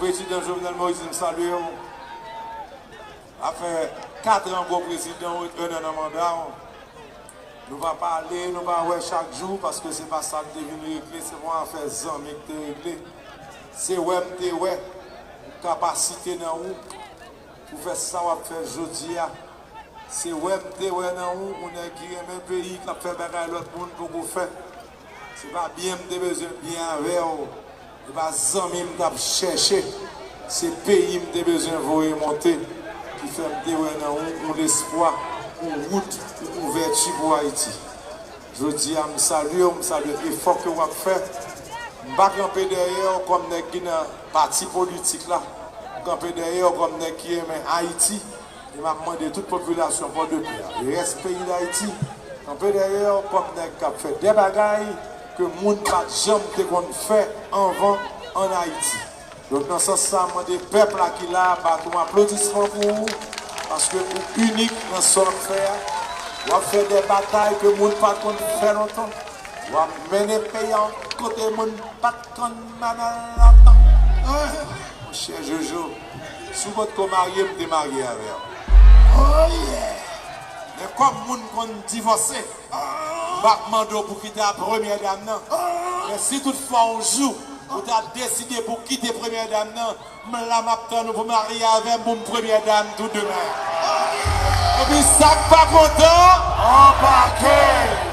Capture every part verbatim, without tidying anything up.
Prezidan Jovenel Moïse, m salye w. Sa fè kat an gwo prezidan, ou ret en an nan manda w. Nou pa pale, nou pa wè chak jou, paske se pa sa n te vin regle, se pa yon afè zanmi k te regle. Se wè m te wè kapasite nan ou pou fè sa w ap fè jodi a. Se wè m te wè nan ou, yon nèg ki renmen peyi, k ap fè bagay lòt moun poko fè. Se pa byen m te bezwen byen avè w. Se pa zanmi m t ap chèche. Se peyi m te bezwen voye monte. Ki fè m te wè nan ou yon lespwa, yon wout, yon ouvèti pou Ayiti. Jodi a, m salye w, m salye efò ke w ap fè. M pa kanpe dèyè w kòm nèg ki nan pati politik la. M kanpe dèyè w kòm nèg ki renmen Ayiti. E m ap mande tout popilasyon Pòdepè a, e rès peyi Dayiti, kanpe dèyè w kòm nèg k ap fè de bagay ke moun pa t janm te konn fè anvan ann Ayiti. Donk, nan sans sa, m mande pèp la ki la a bat yon aplodisman pou ou, paske ou inik nan sa w ap fè a. W ap fè de batay ke moun pa t konn fè lontan. W ap mennen peyi a yon kote moun pa t konn mennen l lontan. Monchè Jojo, si w potko marye, m te marye avè w. Men kòm moun konn divòse, m p ap mande w pou kite a premyè dam nan. Men si toutfwa yon jou ou ta deside pou kite premyè dam nan, m la m ap tann ou pou marye avè m pou m premyè dam tou demen. Epi sa k pa kontan, anbake!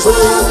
Pou